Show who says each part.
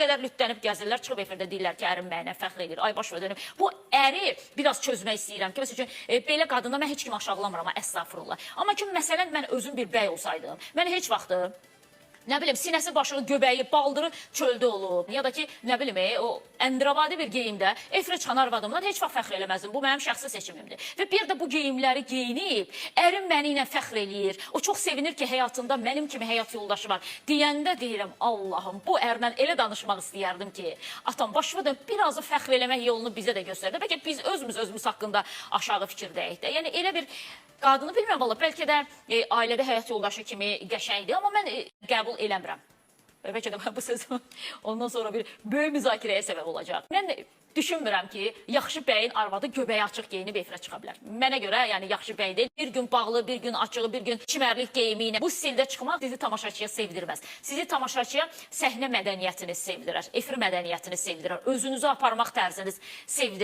Speaker 1: qədər lütlənib gəzirlər, çıxıb efirdə deyirlər ki, ərim mənə fəxr edir. Ay baş dönüm. Bu əri biraz çözmək istəyirəm ki, məsəl üçün belə qadında mən heç kimi aşağılamıram, əstəğfurullah. Amma ki, məsələn mən özüm bir bəy olsaydım, mən heç vaxt nə bilim, sinəsi, başı, göbəyi, baldırı çöldə olub. Ya da ki, nə bilim, o əndravadi bir geyimdə efirə çıxan arvadımdan heç vaxt fəxr eləməzdim. Bu mənim şəxsi seçimimdir. Və bir də bu geyimləri geyinib, ərim məni ilə fəxr eləyir. O çox sevinir ki, həyatında mənim kimi həyat yoldaşı var. Deyəndə deyirəm, Allahım, bu ərlə elə danışmaq istəyərdim ki, atam başıma dön, biraz fəxr eləmək yolunu bizə də göstərdi. Bəlkə biz özümüz özümüz haqqında aşağı fikirdəyik də. Yəni elə bir qadını bilmirəm valla, bəlkə də ailədə həyat yoldaşı kimi qəşəngdir, amma mən qəbul eləmirəm. Və bəlkə də bu sözüm ondan sonra bir böyük müzakirəyə səbəb olacaq. Mən düşünmürəm ki, yaxşı bəyin arvadı göbəyi açıq geyinib efirə çıxa bilər. Mənə görə, yəni yaxşı bəy deyil. Bir gün bağlı, bir gün açıq, bir gün çimərlik geyimi ilə bu stildə çıxmaq sizi tamaşaçıya sevdirməz. Sizi tamaşaçıya səhnə mədəniyyətini sevdirər, efir mədəniyyətini sevdirər, özünüzü aparmaq tərziniz sevdirər.